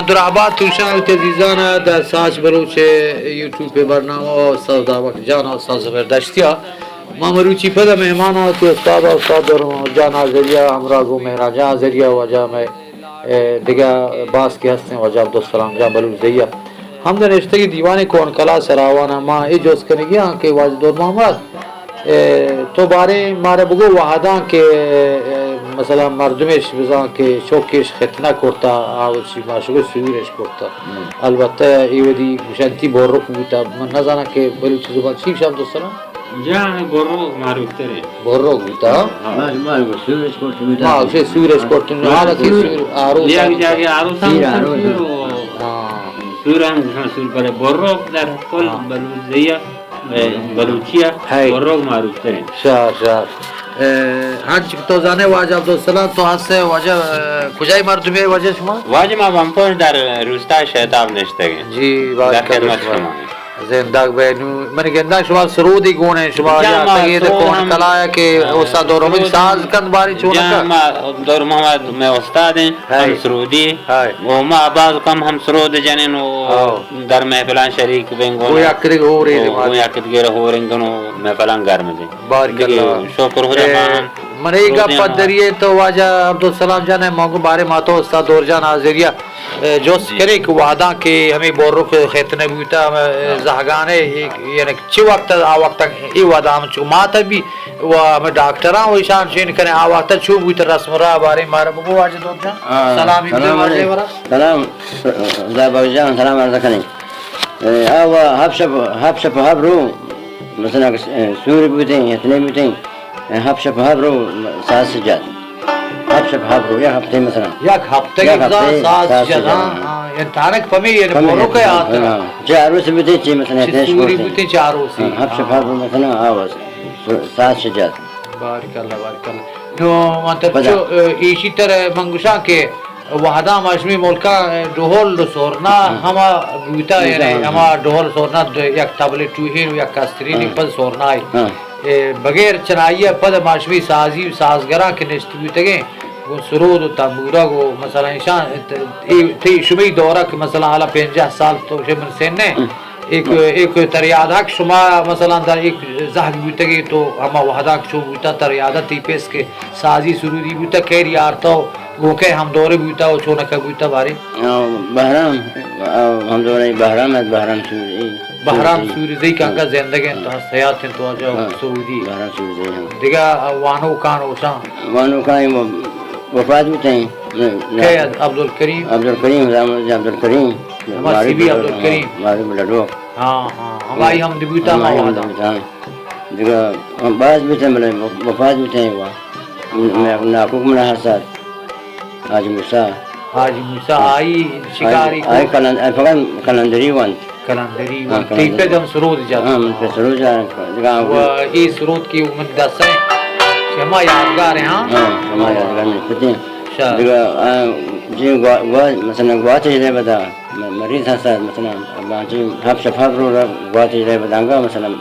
درہبات توشاں وتی عزیزان ءَ در ساچ بلوچ یوٹیوب ءِ برنامہ ءَ استاد دعوت جان ءُ استاد زبیر دشتی ءَ۔ ما مروچی پد ءَ مہمان ءَ کہ استاد ءُ استاد دور محمد جان آزری ءَ ہمراہ گوں مہران جان آزری ءَ واجہ مئے، اے، دگہ باز کہ ہستیں واجہ عبدالسلام جان بلوچ زئی ءَ۔ ہمدا نشتگیں دیوان کون کلاس ءِ راہوان ءَ ما اے جست کنگی آں کہ واجہ دور محمد، اے، تو باریں مارا بگو وہداں کہ، اے، مثلاً مردمش بزاں کہ چکش ختنہ کرتا، آ وتی ما شگو سورش کرتا۔ ہم۔ البتہ اے ودی گوشنتی برک بوتا، من نزاناں کہ بلوچی زبان چی گوشاں عبدالسلام؟ جان برک معروف تریں۔ برک بوتا؟ ہاں۔ ما، ما گو سورش کرتا بوتا۔ ما گوشے سورش کرتا، ہاں۔ حالانکہ سور، سور آروس یک جاگہ آروس ہم سور، آروس۔ سور و ہاں۔ سور ہم گوشاں سور پر برک در کل ہاں۔ بلوچ زئی ءَ۔ اے، بلوچی ءَ ہائے۔ برک معروف تریں۔ شر، شر۔ اے، ہنچ کہ تو زانے واجہ عبدالسلام، تو ہستے واجہ، اے، کجائی مردمے واجہ شما؟ واجہ ما بمپوش در روستائے شیتاب نشتگیں۔ جی، در بارکاللہ خدمت شما۔ شما۔ زندگ بے۔ نو، من گنداں شما سرودی گون ایں، شما جان ما آتگے دے سرود کون ہم، کلایا کہ اے، استاد دور محمد سرود ساز کن باری چون جان کا؟ ما دور محمد مئے استاد ایں، ہائے۔ ہم سرودی۔ ہائے۔ و ما باز کم ہم سرود جنیں و ہاں۔ در محفلاں شریک بیں گوں۔ گوں یک دگہ ہورے دے گوں مات۔ یک دگہ ہوریں گوں محفلاں گرم بیں۔ بارکاللہ۔ دگہ شکر خدا اے، ما ہم من اے گپ پدریے تو واجہ عبدالسلام جان ءَ مانگو بارے ما تو استاد دور جان آزری ءَ، اے، جست جی۔ کرے کہ وہداں کہ ہمیں بورک ختنہ بوتا، ہمیں ہاں۔ زہگانے، اے، یعنی چی وقت آ وقت اے وہداں ہم چو مات بی و ہمیں ڈاکٹراں و ایشان شین کنے آ وقت چو بوتا رسم را بارے مارا بگو واجہ دور جان۔ ہاں، سلام سلام علیکم۔ علیکم۔ سلام، خدا بخش جان، سلام عرض کنیں۔ اے، آ وا ہپ شپ، ہپ شپ ہپ رو، مثلاً، اے، سور بوتیں، اتنے بوتیں، اے، ہپ شپ ہپ رو، ساز سجاد۔ ہپ شپ ہپ رو، یک ہفتے مثلاً۔ یک ہفتے یک کے ہفتے ساز ساز سجاد، سجاد، ہاں، ہاں۔ ہاں، یعنی تانک پمی، یعنی پمی، بورو کے ہاں، آتا۔ ہاں۔ چہ عروس بوتیں، چہ مثلاً چہ اتنے سوری شورتیں۔ بوتیں، چہ عروسی۔ ہاں، ہپ شپ ہپ رو، ہاں۔ مثلاً، آ وا ساز سجاد۔ بارکاللہ، بارکاللہ۔ نو، من تر پدا۔ چو، اے، ایشی تر من گوشاں کہ وہداں ما شمی ملکاں ڈہل و سورنا ہاں۔ ہما بوتا، بوتا، یعنی ہاں۔ ہما ڈہل سورنا د-، یک تبلے ٹوہین و یک کسترینی ہاں۔ پد سورنائی۔ ہاں۔ اے، بغیر چنائی ءَ پد ما شمی سازی و سازگراں کہ نشت بوتگیں، گوں سرود و تنبورگ و مثلاً ایشاں ت-، اے، تئی شمی دورہ کہ مثلاً حالا پنجاہ سال تو شے من سن نے، ہاں۔ ایک، ایک تر یاد ہک شما مثلاً در ایک زہگ بوتگی تو ہما وہداں کہ چو بوتا تر یاد تی پیس کہ سازی سرودی بوتا، کیری آرتا و گوں کئے ہمدورے بوتا و چونکا بوتا بارے؟ آ، بہرام، آ، ہمدورے بہرام ات، بہرام سوری۔ بہرام سوری۔ سوری زئی کانگا زندگ انت، ہاں۔ ہست حیات انت واجہ ہاں۔ سرودی۔ بہرام سوری زئی، ہاں۔ دگہ وانوکان اوشان؟ وانوکان و-، وفات بوتیں۔ کئے ات؟ عبدالکریم؟ عبدالکریم، رحمت عبدالکریم۔ ہما معروف سی بی لڈو، عبدالکریم۔ ہاں، معروف لڈو۔ ہاں، ہاں، ہمائی ہم بوتا ہما ہمائی ہم وہدا۔ بوتا۔ دگہ باز بوتیں بلے وفات بوتیں وا۔ میں ناکوک منا ہست ات۔ حاجی موسی۔ حاجی موسی، آئی شکاری آئی، کو؟ آئی کلند-، آئی فقط کلندری وانت۔ کلندری ہاں، وانت۔ کلندری۔ تئی پت ہم سرود جات۔ ہاں، من پت سرود جات۔ دگہ و اے سرود کی من دست ہے کہ ہما یادگار ہیں، ہاں؟ ہاں، ہما یادگار من پتیں۔ شاہ۔ دگہ، آ، جی گوا-، گوا-، مثلاً گوات جلے بدا، م-، مریض ہستا، مثلاً، اب آنچی ہپ شپ ہپ رو را گوات جلے بدانگا، مثلاً،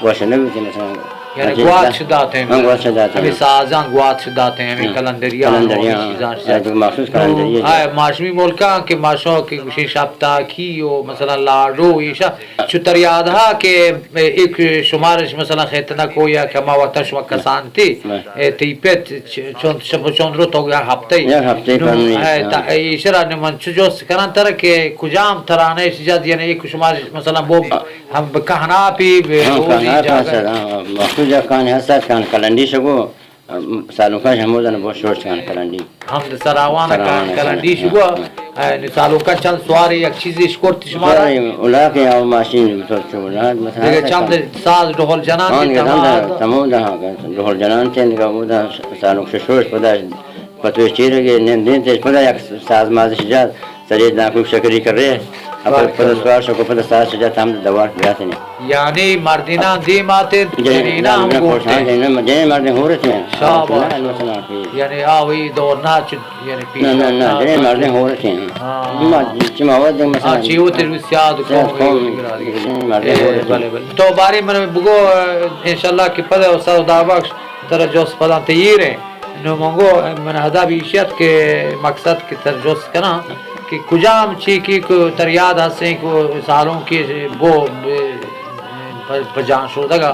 گوش نہ بیت، مثلاً، یعنی ہاں، جی، گوات دا-، شدات ہیں۔ ہاں، گوات شدات ہیں۔ ہمیں سازاں گوات شدات ہیں، ہمیں ہاں۔ کلندریاں، کلندریاں، ہمیں چیزاں ہاں، شدات۔ تو مخصوص کلندری ہے۔ ہاں، ماشمی ملکاں کہ ماشو کہ گوشیں شپ تاکی و مثلاً لاڈو ایشا، چو تر یاد ہا کہ ایک شمارش مثلاً خیتنا کو یا کہ ہما وقتا شما کسانتی، ہاں۔ اے، تئی پت چ-، چون شپ چون رو تو یا ہفتے۔ یا ہفتے نو، پرنی، اے، ہاں۔ تا-، اے، ایشرا نو من چو جوست کناں ترا کہ کجام ترانے شجاد یعنی ایک شمارش مثلاً بو ہم بہ کہناپی، بہ ہاں، روزی کہناپ جاگہ۔ ہست، ہاں، مخصوص جاگہ کان ہست، کان کلنڈی شگو، سالونکاش ہمودن بہت شوش کان کلنڈی۔ ہم سراوان سراوان کان کلنڈی کان، شگو، ہاں، ہاں۔ اے، سالونکا چند سواری یک چیزی اشکرت شمارا؟ سواری اولا کے او ماشین تو چولا، مثلاً دیگه چند ساز ڈہل جنان ہاں، کی دیگه تمام۔ تمام دا، ڈہل جنان تین دیگه بودا سالونک شوش پدا پتوی چیرگی نین دین تیش پدا یک ساز مازش جات۔ سجید ناکو شکری کرے، اپر بارکاللہ۔ پد سوار شکو پد ساز سجا تام دوار بیاتنے۔ یعنی مردیناں دیم آتے، جنین، جنیناں ہم جنین گوشتے۔ پوشاں، جنین، جنین مردین ہورتے ہیں۔ شاباش۔ نہ، نہ، نہ۔ یعنی آوی دور نہ چ-، یعنی پیش نہ، نہ، نہ، نہ، جنین نہ۔ مردین ہورتے ہیں۔ ہاں۔ ما چی ما وقت مثلاً۔ ہاں، چی ہوتے روز سیاد سیاد قوم، قوم، جنین مردین اے، ہورتے ہیں۔ بلے، بلے۔ تو بارے من بگو، انشاءاللہ کہ پد استاد دابخش ترا جوست پداں تییر ہیں۔ نو منگو من ہدا بیشیت کہ مقصد کہ تر جوست کناں۔ کہ کجام چی کہ کو تر یاد ہستیں کو سالونکے بو، پ-، پجان شودگا،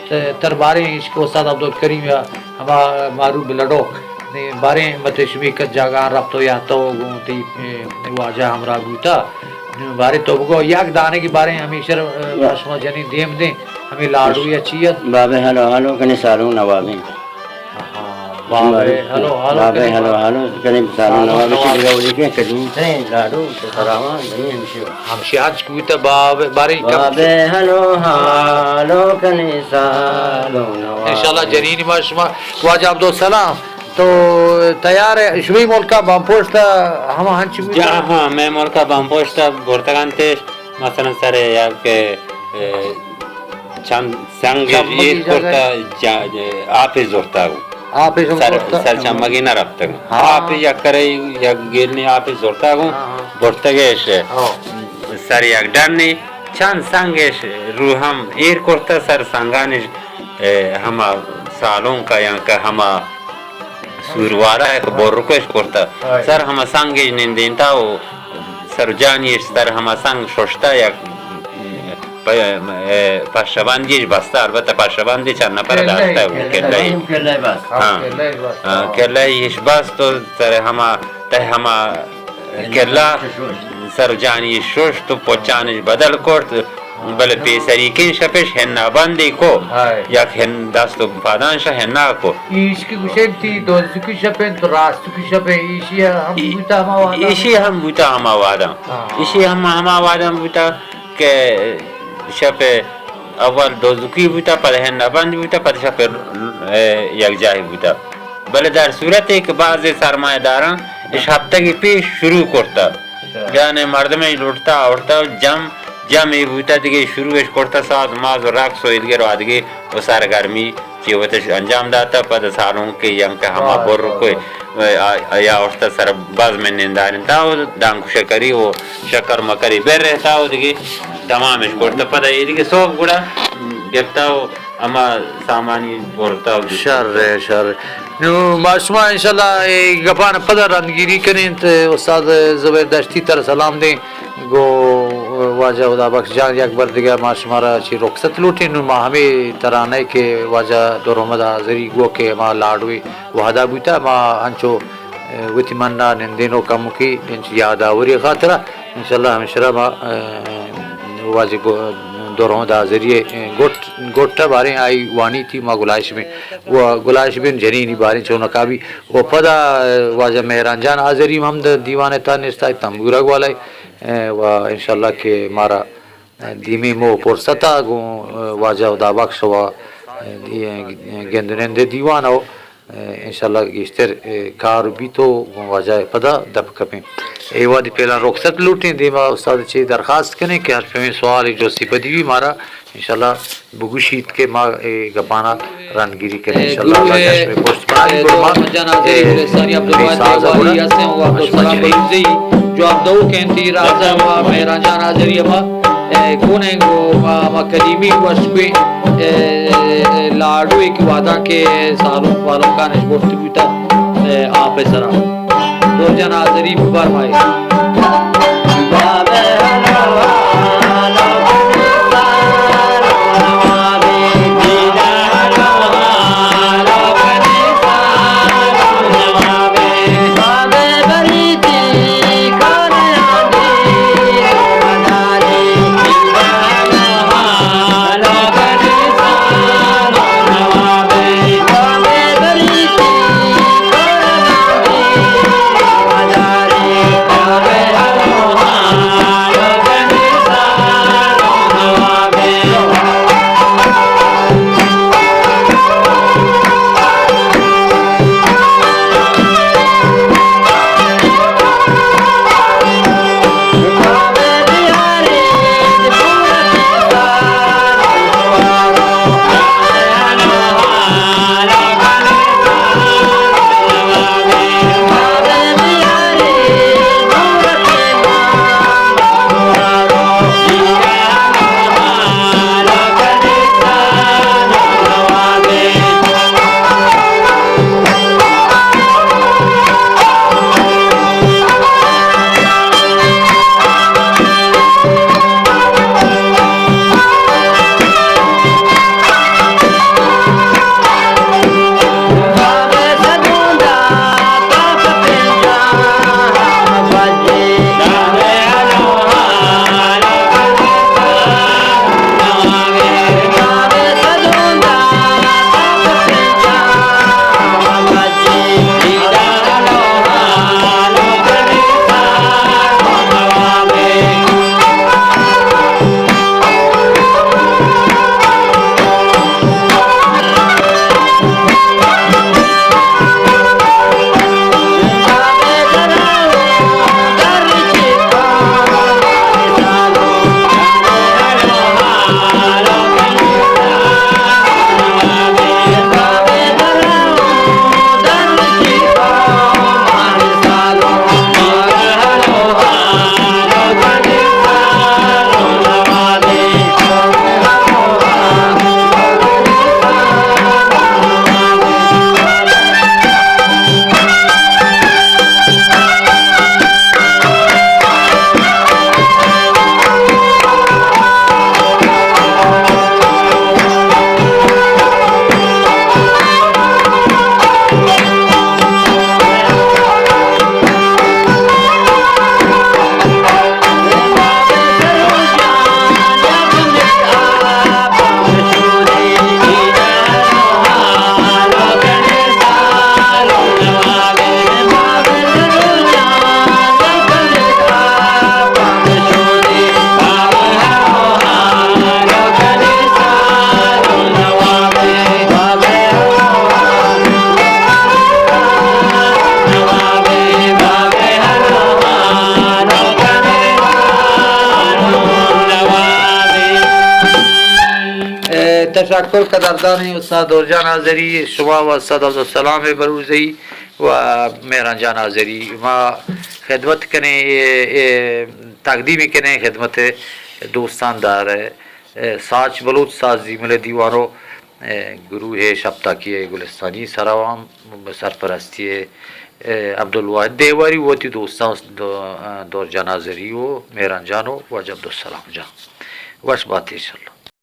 ت-، تر باریں ایش کہ استاد عبدالکریم یا ہما معروف بلڈوک، نی باریں مت شمی کت جاگہ رفت و یا تو گوں تی، اه، واجہ ہمراہ بوتا۔ نو باریں تو بگو یک دانے کی باریں ہمیشہ، اه، شما جنی دیم دیں، ہمیں لاڈو یا چیت۔ بابے ہلو ہلو کنے سالوں نوابیں۔ بابے ہلو ہلو بابے کنے ہلو ہلو کنے سالوں نوابیں۔ چی بگو لیکن کدی تھے لاڈو تو سراوان دنی ہمشی۔ ہمشی ہچ کوئی تا بابے باریں کم بابے ہلو ہلو کنے سالوں نوابیں۔ انشاءاللہ جنین ما شما واجہ عبدالسلام تو تیار ہے، شمی ملکا بمپوشتا ہما ہنچ بوتا؟ جا ہاں، میں ملکا بمپوشتا برتگانتش، مثلاً سر یک، اے، چند سنگ چمگی ایر جگہ کرتا، جا-، جا-، آپ زرتا گو۔ آپ سر، زرتا؟ سر چمگی نہ رفتگ۔ ہاں۔ آپ یک کرے، یک گیلنی آپ زرتا گو، ہاں، ہاں۔ برتگش۔ ہاں۔ سر یک ڈنی، چند سنگش رو ہم ایر کرتا، سر سنگانش، اے، ہما سالونکا یا کہ ہما سوروالا یک برکش کرتا۔ ہائے۔ سر ہما سنگش نندینتا و سر جانیش سر ہما سنگ ششتا یک پ-، اے، پشبندیش بستا، البتہ پشبندی چند نفر داشتا و کلہی۔ کلہی بس۔ ہاں۔ کلہی بس۔ ہاں، کلہیش بست و سر ہما، تہ ہما کلا سر جانی ششت و پچانش بدل کرت، بلے پیسریکیں شپش ہنا بندی کو، ہائے۔ یک ہن دست و پادانش ہنا کو۔ ایش کہ گوشن تی دوزکی شپن تو راستکی شپن، ایشی ہم ای-، بوتا ہما واداں؟ ایشی ہم بوتا ہما واداں۔ ہاں۔ ایشی ہم ہما واداں بوتا کہ شپ اول دوزکی بوتا، پد ہن بند بوتا، پد شپ، اے، یک جاہی بوتا۔ بلے در صورتے کہ بعض سرمایہ داراں اش ہفتگی پیش شروع کرتا۔ اچھا۔ یعنی مردم لوٹتا آورتا جم، جم ای بوتا دگہ شروع اش کرتا ساز ماز و رقص و ایدگہ و آدگہ و سرگرمی چی وتش انجام داتا، پد سالونکے یا کہ ہما بر کوئی، آ، آ، یا آورتا سر باز من نندارینتا و دانک شکری و شکر مکری بر رہتا و دگہ تمامش کرتا۔ پد ایدگہ صبح گڑا گپتا و ہما سامانی برتا و شر، شر۔ نو ما شما انشاءاللہ اے گپان پدا رندگیری کنیں۔ استاد زبیر دشتی تر سلام دیں۔ گو واجہ خدا بخش جان یک بر دگہ ما شمارا چی رخصت لوٹیں۔ نو ما ہمیں ترانہ کہ واجہ دور محمد آذری گو کہ ما لاڈوی وہدا بوتا، ما انچو، اے، وتی منا نندینو کمکی انچ یادآوری خاطرہ۔ انشاءاللہ ہمشرا ما، اے، واجہ گو-، دور محمد آذری، اے، گٹ، گٹ باریں آئی وانی تی ما گلائش بیں۔ و گلائش بیں جنینی باریں چونکا بی۔ و پدا، اے، واجہ مہران جان آذری ہم د-، دیوان تا نشتا تمبورگ والا، اے، و انشاءاللہ کہ مارا دیمی مو فرصت ء گوں واجہ ہدا بخش و گندنندے دیوان و انشاءاللہ گیشتر کار بیت و گوں واجہ ء پدا دپ کپیں۔ اے وہدی پیلان رخصت لوٹیں، دیما استاد چے درخواست کنیں کہ ہر پمیں سوال جستی بدیوی مارا انشاءاللہ بگوشیت کہ ما اے گپانا رندگیری کنیں۔ انشاءاللہ اللہ شمے پشت بنائیں۔ گڑا ما، اے، ساری عبدالواحد اقبالی ہستیں و عبدالسلام بلوچی جواب دو کہیں تی راز و مہران جان حاضری ہما، اے، کونیں گو ما، ما کلیمی وش کوئیں، اے، اے، لاڈوے کہ وعدہ کہ سالوں پالوں کانش برتی بوتا، اے، آپ سرا۔ دو جان حاضری ببر مائے۔ تشکر قدردانیں استاد دور جان آذری، شما و استاد عبدالسلام بروزئی و مہران جان آذری، ما خدمت کنیں، اے، اے تقدیمی کنیں خدمت دوستان دار، اے، ساچ بلوچ ساز زیمل دیوانو، اے، گروہ شپتاکی گلستانی سراوان سرپرستی، اے، عبدالواحد دیواری وتی دوستان دو-، دور جان آذری و مہران جان و واجہ عبدالسلام جان۔ وش باتے انشاءاللہ۔